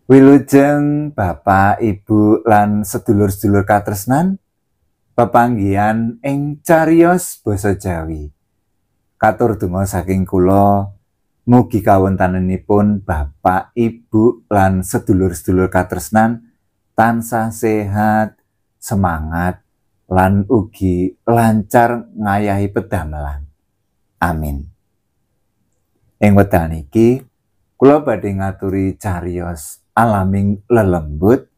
Wilujeng Bapak, Ibu lan sedulur-sedulur katresnan, pepanggihan ing cariyos basa Jawi. Katur donga saking kula, mugi kawontenanipun Bapak, Ibu lan sedulur-sedulur katresnan tansah sehat, semangat lan ugi lancar ngayahi pedamelan. Amin. Ing wekdal niki kula badhe ngaturi cariyos alaming lelembut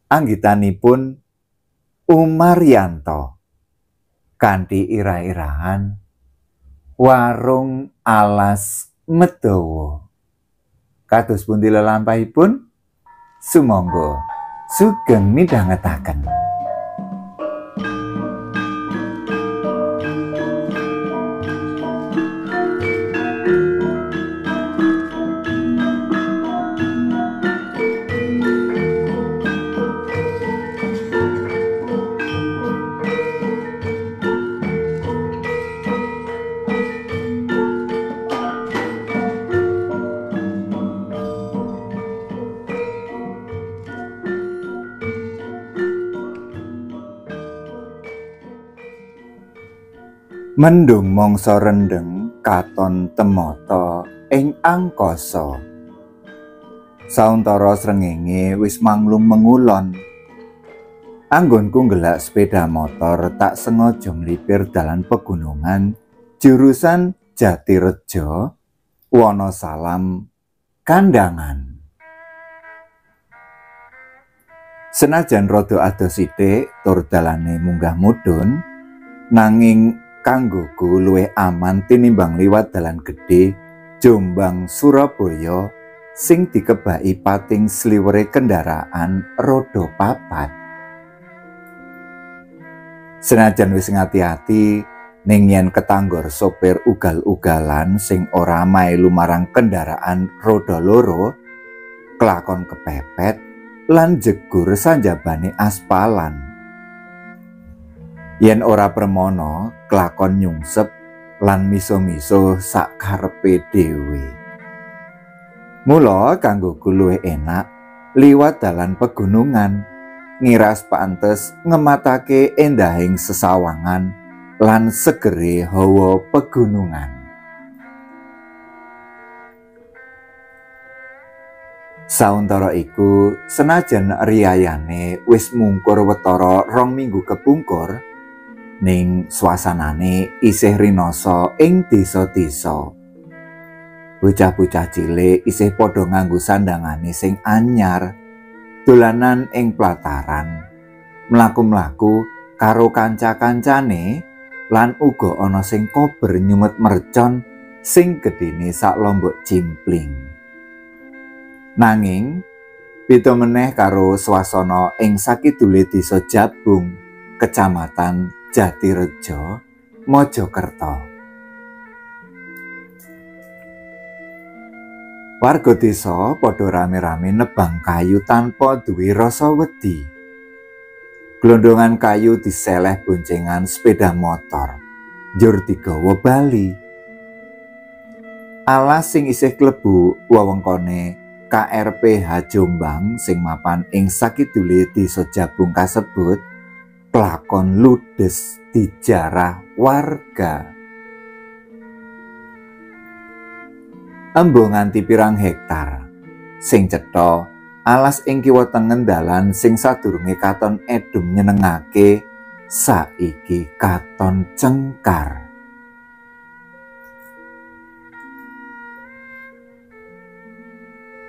anggitanipun Umaryanto kanthi irah-irahan Warung Alas Medowo. Kados pundi lelampahipun? Sumangga sugeng midhangetaken. Mendung mangsa rendheng katon temata ing angkasa. Sauntara srengenge wis manglung mengulon. Anggonku nggelak sepeda motor tak sengaja mlipir dalan pegunungan jurusan Jatirejo, Wonosalam, Kandangan. Senajan rada adoh sithik tur dalane munggah mudhun, nanging kanggoku luwih aman tinimbang liwat dalan gedhe Jombang Surabaya sing dikebaki pating sliwere kendaraan roda papat. Senajan wis ngati-ati ning yen ketanggor sopir ugal-ugalan sing ora melu marang kendaraan roda loro, kelakon kepepet lan jegur sanjabane aspalan. Yen ora permono, kelakon nyungsep lan miso-miso sak karepe dhewe. Mula kanggoku luwih enak liwat dalan pegunungan, ngiras pantes ngematake endahing sesawangan lan segere hawa pegunungan. Sauntara iku, senajan riyayane wis mungkur wetara 2 minggu kepungkur, ning suasanane isih rinasa ing desa-desa. Bocah-bocah cilik isih padha nganggo sandangane sing anyar, dolanan ing plataran, mlaku-mlaku karo kanca-kancane, lan uga ana sing kober nyumet mercon sing gedene sak lombok cimpling. Nanging beda meneh karo swasana ing sakidule desa Jabung, Kecamatan Jatirejo, Mojokerto. Warga desa padha rame-rame nebang kayu tanpa duwe rasa wedi. Glondongan kayu diseleh boncengan sepeda motor, njur digawa bali. Alas sing isih klebu wewengkone KRPH Jombang sing mapan ing sakidule desa Jabung kasebut kelakon ludes dijarah warga. Embo nganti pirang hektar sing cetha alas ing kiwa tengen dalan sing sadurunge katon edum nyenengake saiki katon cengkar.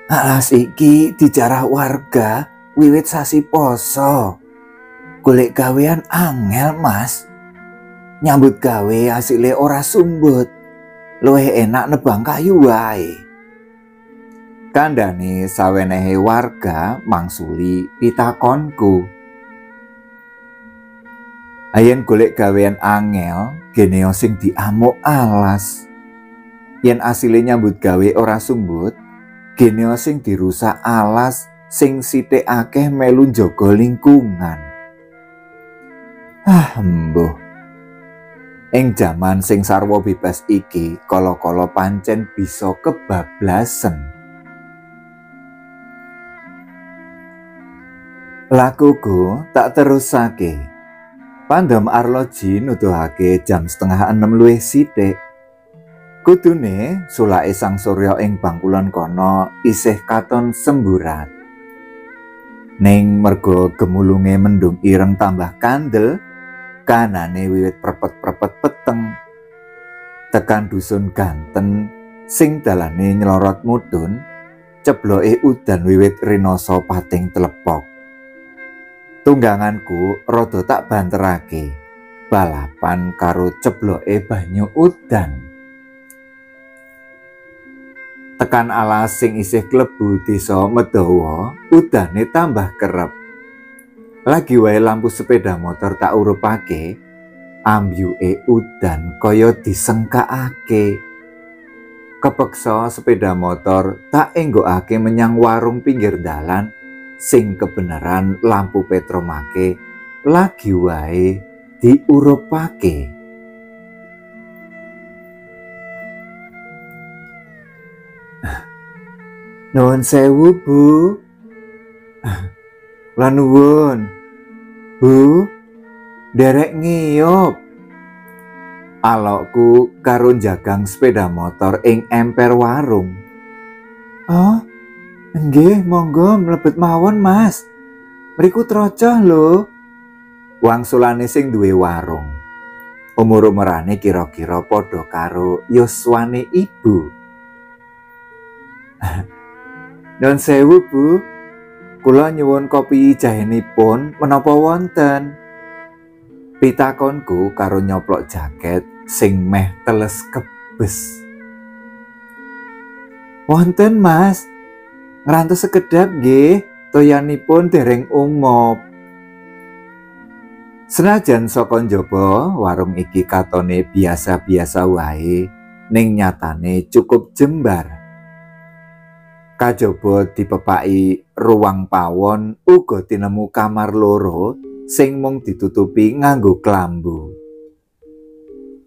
Alas iki dijarah warga wiwit sasi poso. Golek gawean angel, Mas. Nyambut gawe asile ora sumbut. Luwih enak nebang kayu wae. Kandhane sawenehe warga mangsuli pitakonku. Ayen golek gawean angel, geneo sing diamuk alas. Yen asile nyambut gawe ora sumbut, geneo sing dirusak alas sing sithik akeh melu njaga lingkungan. Ah, embuh. Ing jaman sing sarwa bebas iki, kala-kala pancen bisa kebablasen. Lakuku tak terusake. Pandem arloji nuduhake jam 5:30 luwih sithik. Kudune sulake sang surya ing bangkulon kono isih katon semburat. Ning merga gemulunge mendung ireng tambah kandel, kanane wiwit prepet-prepet peteng. Tekan dusun Ganten sing dalane nyelorot mudhun, cebloke udan wiwit rinoso pating telepok. Tungganganku rada tak banterake, balapan karo cebloke banyu udan. Tekan alas sing isih klebu desa Medawa, udane tambah kerep. Lagi wae lampu sepeda motor tak urupake, ambyuke udan kaya disengkakake. Kepeksa sepeda motor tak enggokake menyang warung pinggir dalan sing kebenaran lampu petromake lagi wae diurupake. Nuwun sewu, Bu. Kula nuwun. Bu, derek ngiyup. Alokku karo jagang sepeda motor ing emper warung. Oh, nggih, monggo mlebet mawon, Mas. Mriku trocoh lho. Wangsulane sing duwe warung. Umur-umurane kira-kira padha karo yuswane ibu. Nuwun sewu, Bu. Kula nyuwun kopi jahenipun menapa wonten? Pitakonku karo nyoplok jaket sing meh teles kebes. Wonten, Mas. Ngrantos sekedhap nggih, toyanipun dereng umop. Senajan saka njaba warung iki katone biasa-biasa wae, ning nyatane cukup jembar. Kajaba dipepaki ruang pawon uga tinemu kamar loro sing mung ditutupi nganggo klambu.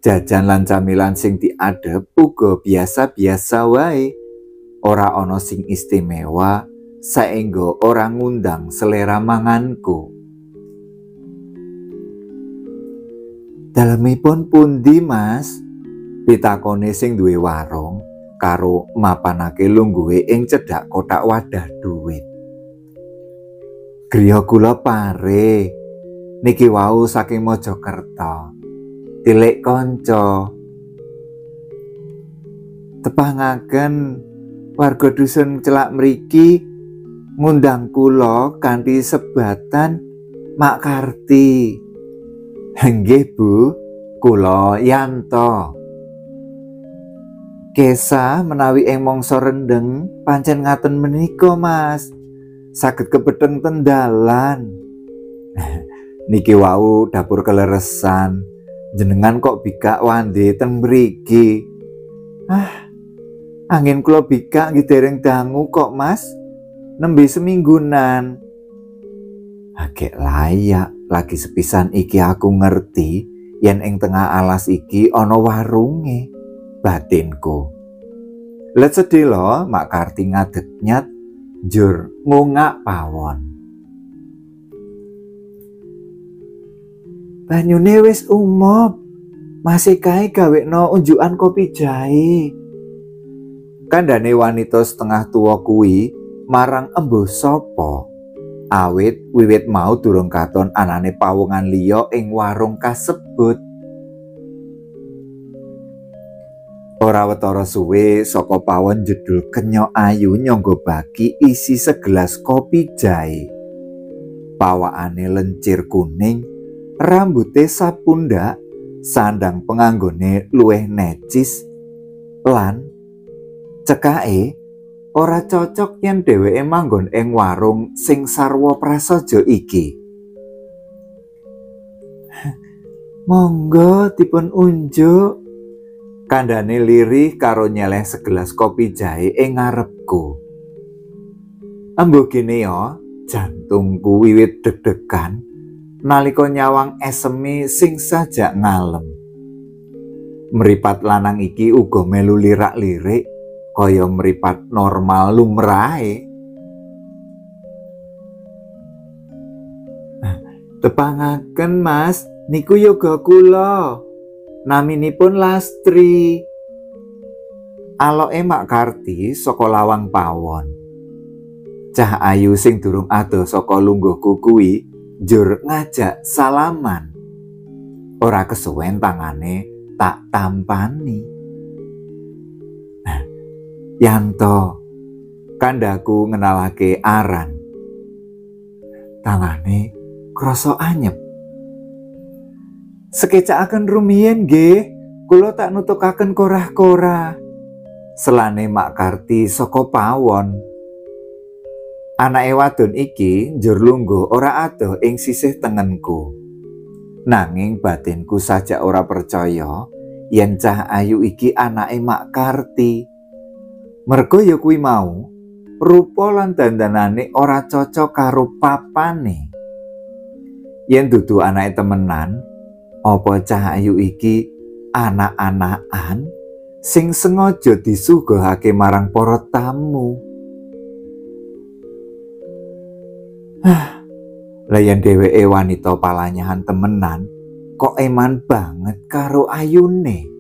Jajan lan camilan sing diadhep uga biasa-biasa wae. Ora ana sing istimewa saengga ora ngundang selera manganku. Dalemipun pundi, Mas? Pitakone sing duwe warung karo mapanake lungguhe ing cedhak kotak wadah duit. Griya kula pare. Niki wau saking Mojokerto. Tilik kanca. Tepangaken warga dusun celak mriki ngundang kula kanthi sebatan Mak Karti. Nggih, Bu, kula Yanto. Kesah menawi ing mangsa rendheng pancen ngaten menika, Mas. Saged kepetheng ten dalan. Niki wau dapur keleresan. Jenengan kok bikak wande ten mriki. Ah, angin kula bikak nggih dereng dangu kok, Mas. Nembe seminggunan. Agek layak lagi sepisan iki aku ngerti yen ing tengah alas iki ana warunge. Batinku. Let sedih lho, Mak Karti ngadeg nyat njur ngungak pawon. Banyune wis umop. Masih kae gawekno unjukan kopi jahe. Kandhane wanita setengah tuwa kuwi marang embuh sapa? Awit wiwit mau durung katon anane pawongan liya ing warung kasebut. Ora wetara suwe saka pawon jedul kenyok ayu nyangga baki isi segelas kopi jahe. Pawakane lencir kuning, rambute sapundak, sandang penganggone luwih necis lan cekake ora cocok yen dheweke manggon ing warung sing sarwa prasaja iki. Monggo dipun unjuk. Kandhane lirih karo nyeleh segelas kopi jahe ing ngarepku. Embuh gene ya, jantungku wiwit deg-degan nalika nyawang eseme sing sajak ngalem. Mripat lanang iki uga melu lirak-lirik kaya mripat normal lumrahe. Tepangaken Mas, niku yoga kula. Naminipun Lastri. Aloke Mak Karti saka lawang pawon. Cah ayu sing durung adoh saka lungguhku kuwi njur ngajak salaman. Ora kesuwen tangane tak tampani. Yanto, kandhaku ngenalake aran. Tangane krasa anyep. Sekecakaken rumiyin nggih, kula tak nutukaken korah-korah. Selane Mak Karti saka pawon. Anake wadon iki njur lungguh ora adoh ing sisih tengenku. Nanging batinku sajak ora percaya yen cah ayu iki anake Mak Karti. Mergo ya kuwi mau, rupa lan dandanane ora cocok karo papane. Yen dudu anake temenan, apa cah ayu iki anak-anakan sing sengaja disuguhake marang para tamu? Lah yen dheweke wanita palanyahan temenan, kok eman banget karo ayune.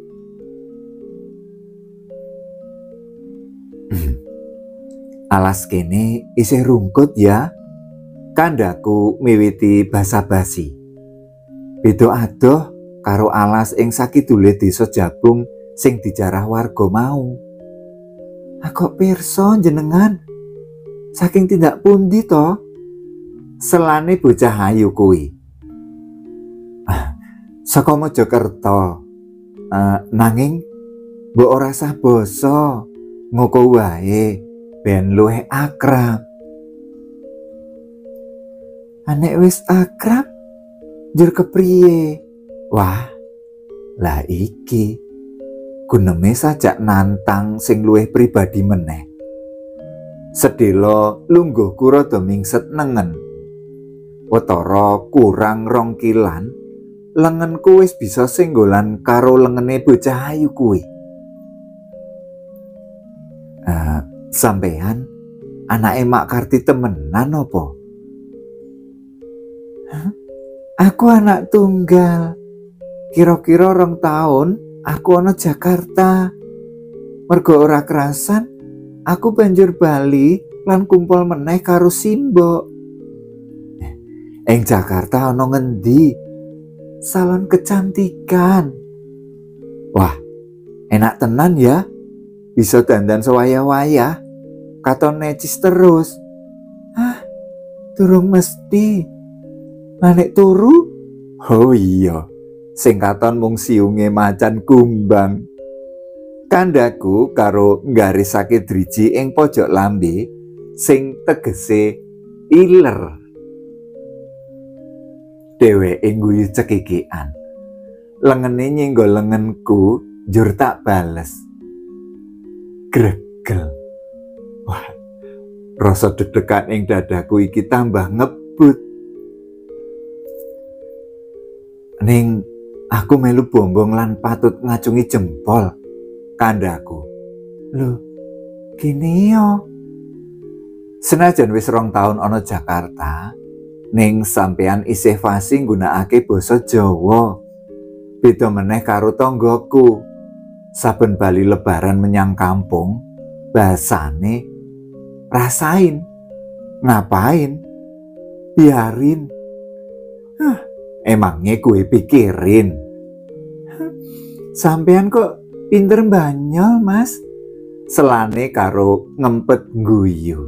Alas kene isih rungkut ya, kandhaku miwiti basa-basi. Beda adoh karo alas ing sakidule desa Jabung sing dijarah warga mau. Kok pirsa jenengan? Saking tindak pundi to? Selane bocah ayu kuwi. Saka Mojokerto. Nanging mbok ora sah basa, ngoko wae ben luwih akrab. Anek wis akrab njur kepriye? Wah, lah iki guneme sajak nantang sing luwih pribadi meneh. Sedhela lungguhku rada mingset nengen. Wetara kurang 2 kilan, lengenku wis bisa senggolan karo lengene bocah ayu kuwi. Sampean anake Mak Karti temenan apa? Hah? Aku anak tunggal. Kira-kira 2 tahun aku ana Jakarta. Mergo ora kerasan, aku banjur bali lan kumpul meneh karo simbok. Ing Jakarta ana ngendi? Salon kecantikan. Wah, enak tenan ya. Bisa dandan sewayah-wayah. Katon necis terus. Ah, durung mesti. Lah nek turu? Oh iya, sing katon mung siunge macan kumbang. Kandhaku karo nggarisake driji ing pojok lambe sing tegese iler. Dheweke ngguyu cekikikan. Lengene nyenggol lengenku njur tak bales. Gregel. Wah, rasa deg-degan ing dadaku iki tambah ngebut. Ning aku melu bombong lan patut ngacungi jempol kandhaku. Lho, gini yo. Senajan wis 2 tahun ana Jakarta, ning sampean isih fasih nggunakake basa Jawa. Beda meneh karo tanggaku. Saben bali lebaran menyang kampung, basane rasain, ngapain, biarin. Huh, emangnya gue pikirin. Sampean kok pinter banyol, Mas? Selane karo ngempet guyu.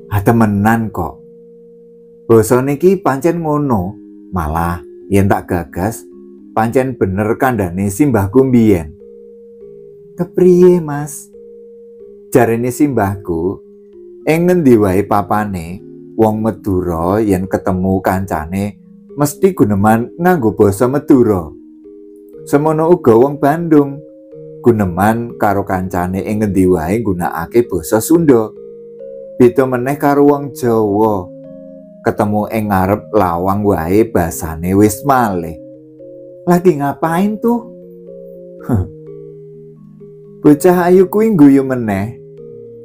Ah, temenan kok. Basa niki pancen ngono, malah yen tak gagas pancen bener kandhane simbahku mbiyen. Kepriye, Mas? Jarene simbahku, ing ngendi wae papane wong Madura yen ketemu kancane mesti guneman nganggo basa Madura. Semono uga wong Bandung guneman karo kancane ing ngendi wae nggunakake basa Sunda. Beda meneh karo wong Jawa. Ketemu ing ngarep lawang wae basane wis malih. Lagi ngapain tuh? Bocah ayu kuwi ngguyu meneh.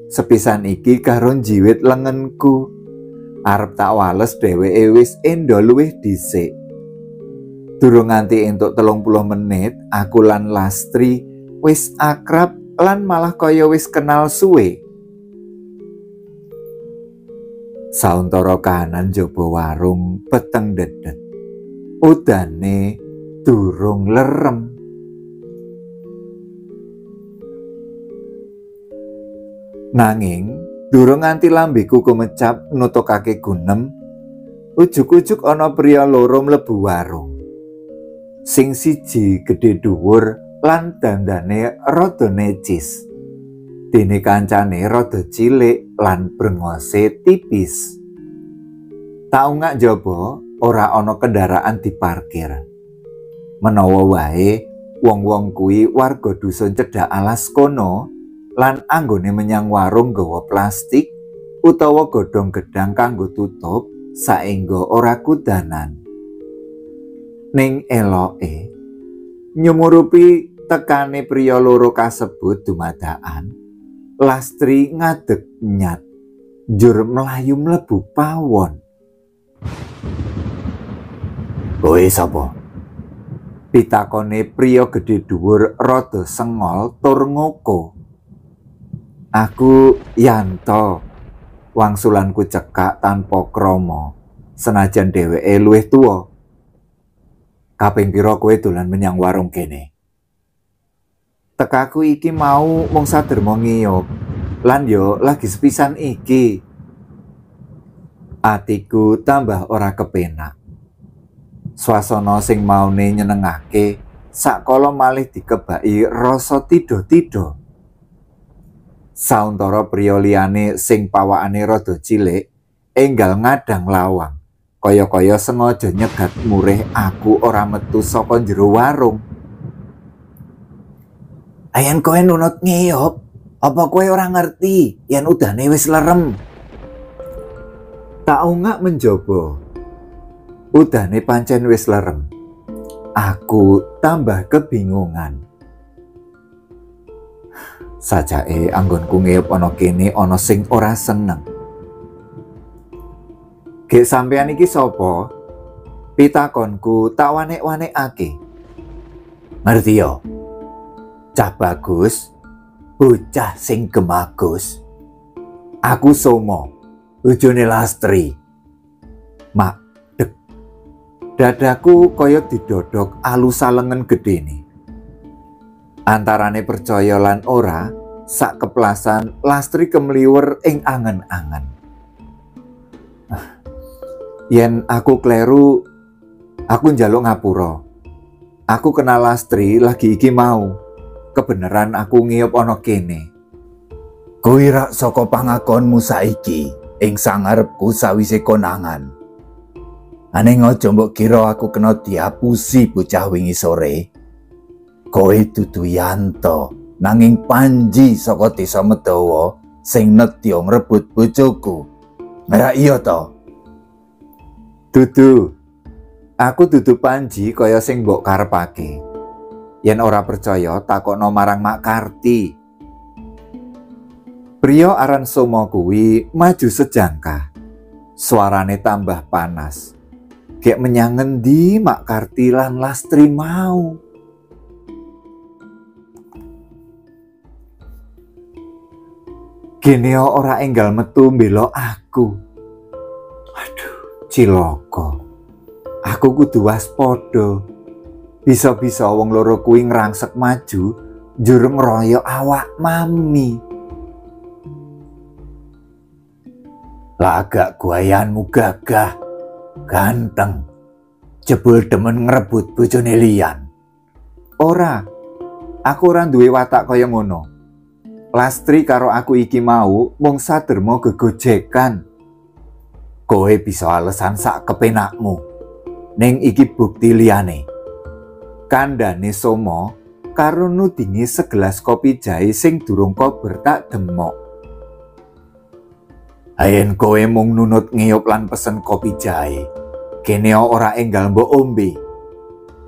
Sepisan iki karo njiwit lengenku. Arep tak wales dheweke wis endo luwih dhisik. Durung nganti entuk 30 menit, aku lan Lastri wis akrab lan malah kaya wis kenal suwe. Sauntara kahanan jaba warung peteng dedet. Udane durung lerem. Nanging durung nganti lambeku kumecap nutugake gunem, ujug-ujug ana priya loro mlebu warung. Sing siji gedhe dhuwur lan dandane rada necis. Dene kancane rada cilik lan brengose tipis. Tak ungak njaba ora ana kendaraan diparkir. Menawa wae wong-wong kuwi warga dusun cedhak alas kono lan anggone menyang warung nggawa plastik utawa godhong gedang kanggo tutup saengga ora kudanan. Ning eloke nyumurupi tekane priya loro kasebut dumadakan, Lastri ngadeg nyat njur mlayu mlebu pawon. "Kowe sapa?" pitakone priya gedhe dhuwur rada sengol tur ngoko. "Aku Yanto." Wangsulanku cekak tanpa krama, senajan dheweke luwih tuwa. "Kaping pira kowe dolan menyang warung kene?" "Tekaku iki mau mung saderma ngiyup, lan yo lagi sepisan iki." Atiku tambah ora kepenak. Swasana sing maune nyenengake sakala malih dikebaki rasa tido-tido. Sauntara priya liyane sing pawakane rada cilik enggal ngadang lawang, kaya-kaya sengaja nyegat murih aku ora metu saka jero warung. "Ayen kowe nunut ngeyop, apa kowe ora ngerti yen udane wis lerem?" Tak ungak menjaba. Udane pancen wis lerem. Aku tambah kebingungan. Sajake anggonku ngeyop ana kene ana sing ora seneng. "Gek sampean iki sapa?" Pitakonku tak wanek-wanekake. "Ngerti yo. Cah bagus, bocah sing gemagus. Aku Somo, bojone Lastri." Mak dek. Dadaku kaya didodok alus salengen gedene. Antarane percaya lan ora, sak keplasan Lastri kemliwer ing angen-angen. "Yen aku kleru, aku njaluk ngapura. Aku kenal Lastri lagi iki mau. Kebeneran aku ngiyup ana kene." "Kuwi rak saka pangakonmu saiki ing sangarepku sawise konangan. Aneng aja mbok kira aku kena diapusi bocah wingi sore. Kowe dudu Yanto, nanging Panji saka desa Medawa sing nedya ngrebut bojoku. Ora iya to?" "Dudu. Aku dudu Panji kaya sing mbok karepake. Yen ora percaya takokno marang Mak Karti." Priya aran Somo kuwi maju sejangkah. Suarane tambah panas. Gek menyang ngendi Mak Karti lan Lastri mau? Geneo ora enggal metu mbela aku. Aduh, cilaka. Aku kudu waspada. Bisa-bisa wong loro kuwi ngrangsek maju njur ngroyok awak mami. "Lagak guayanmu gagah, ganteng. Jebul demen ngrebut bojone liyan." "Ora. Aku ora duwe watak kaya ngono. Lastri karo aku iki mau mung saderma gegojekan. Kowe bisa alesan sak kepenakmu. Ning iki bukti liyane." Kandhane Somo karo nudingi segelas kopi jahe sing durung kober tak demok. "Ayen kowe mung nunut ngiyup lan pesen kopi jahe, kene ora enggal mbok ombe.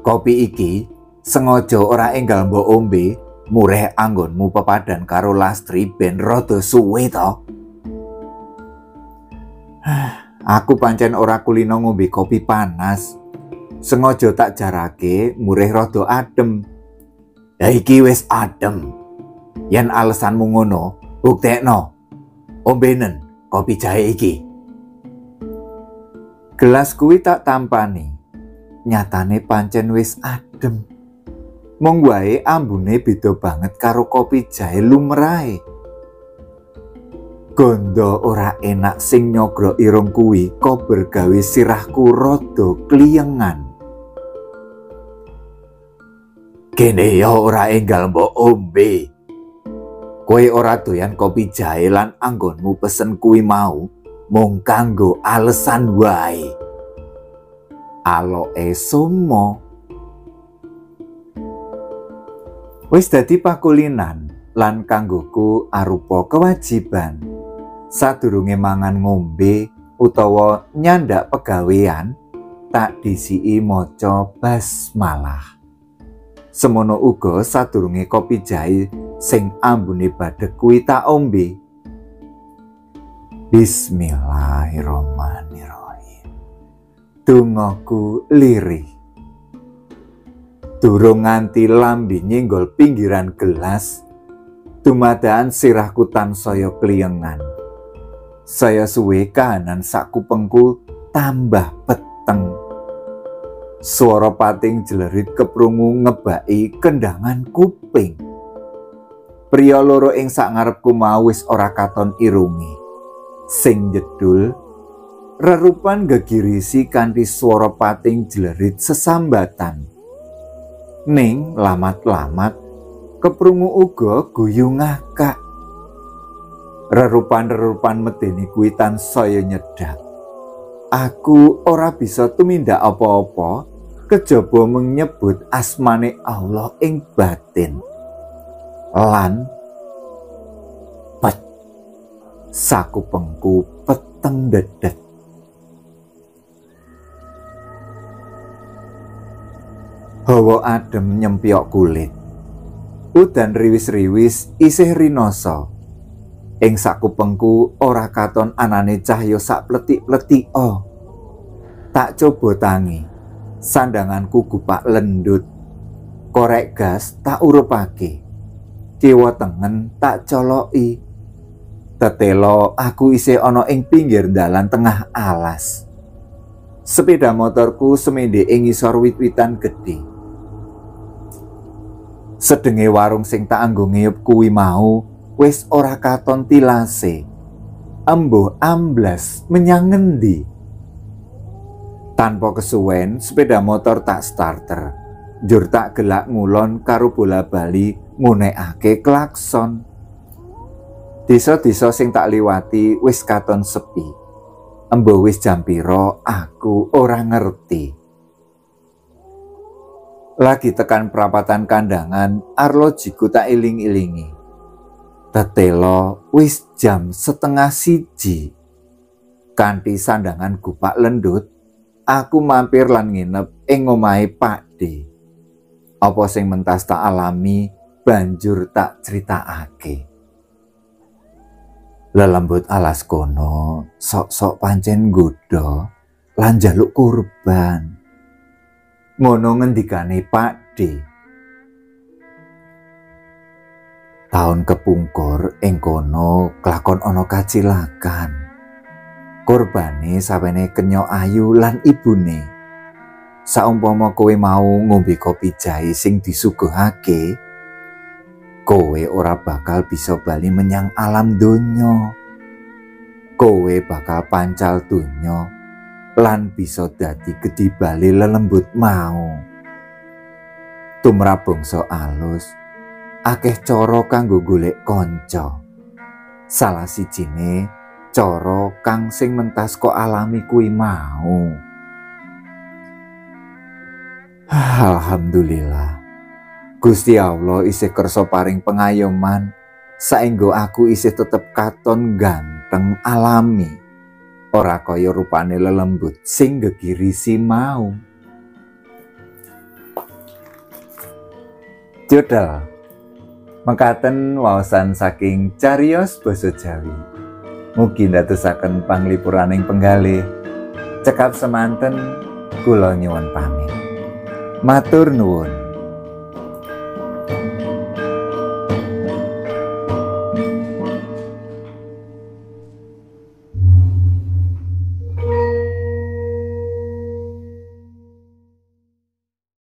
Kopi iki sengaja ora enggal mbok ombe, mureh anggonmu pepadan karo Lastri ben rada suwe to." Aku pancen ora kulino ngombe kopi panas. Sengaja tak jarake murih rada adem. Ya iki wis adem. Yen alesanmu ngono, buktekno. Ombenen kopi jahe iki. Gelas kuwi tak tampani. Nyatane pancen wis adem. Mung wae ambune beda banget karo kopi jahe lumrahe. Gondo ora enak sing nyogrok irung kuwi kober gawe sirahku rada kliyengan. Kene ya ora enggal mbok ombe. Kowe ora doyan kopi jahe lan anggonmu pesen kuwi mau mung kanggo alesan wae. Aloke somo. Wis dadi pakulinan lan kanggoku arupa kewajiban. Sadurunge mangan ngombe utawa nyandak pegawean, tak disiki maca basmalah. Semono uga sadurunge kopi jahe sing ambune badhek kuwi tak ombe. Bismillahirrahmanirrahim. Dongaku lirih. Durung nganti lambe nyenggol pinggiran gelas, dumadaan sirahku tansaya kliyengan. Saya suwe kahanan sakupengku tambah peteng. Swara pating jlerit keprungu ngebaki kendangan kuping. Priya loro ing sak ngarepku mau wis ora katon irunge. Sing jedul rerupan gegirisi kanthi swara pating jlerit sesambatan. Ning lamat-lamat keprungu uga guyu ngakak. Rerupan-rerupan medeni kuwi tansaya nyedak. Aku ora bisa tumindak apa-apa kejaba menyebut asmane Allah ing batin. Lan pet sakupengku peteng dedet. Hawa adem nyempiok kulit. Udan riwis-riwis isih rinoso. Ing sakupengku ora katon anane cahya sak pletik-pletika. Tak coba tangi, sandanganku gupak lendut. Korek gas tak urupake. Kiwa tengen tak coloki. Tetelo aku isih ana ing pinggir dalan tengah alas. Sepeda motorku semende ing ngisor wit-witan gedhe. Sedenge warung sing tak anggo ngiyup kuwi mau wis ora katon tilase. Embuh amblas menyang ngendi. Tanpa kesuwen sepeda motor tak starter. Njur tak gelak ngulon karo bola bali ngunekake klakson. Desa-desa sing tak liwati wis katon sepi. Embuh wis jam pira aku ora ngerti. Lagi tekan perapatan kandangan, arlojiku tak iling-ilingi. Tetelo wis jam 12:30. Kanthi sandangan gupak lendut, aku mampir lan nginep ing omahe Pak D. Apa sing mentas tak alami banjur tak critakake. Lelembut alas kono sok-sok pancen nggodha lan njaluk kurban. Ngono ngendikane Pak D. Taun kepungkur ing kono kelakon ana kacilakan. Korbane sawene kenya ayu lan ibune. Saumpama kowe mau ngombe kopi jahe sing disuguhake, kowe ora bakal bisa bali menyang alam donya. Kowe bakal pancal donya lan bisa dadi gedhi bali lelembut mau. Tumrap bangsa alus, akeh cara kanggo golek kanca. Salah sijine cara kang sing mentas kok alami kuwi mau. Alhamdulillah, Gusti Allah isih kersa paring pengayoman saengga aku isih tetep katon ganteng alami. Ora kaya rupane lelembut sing gegirisi mau. Jodel. Mekaten waosan saking cariyos basa Jawi. Mugi ndadosaken panglipuraning penggalih. Cekap semanten kula nyuwun pamit. Matur nuwun.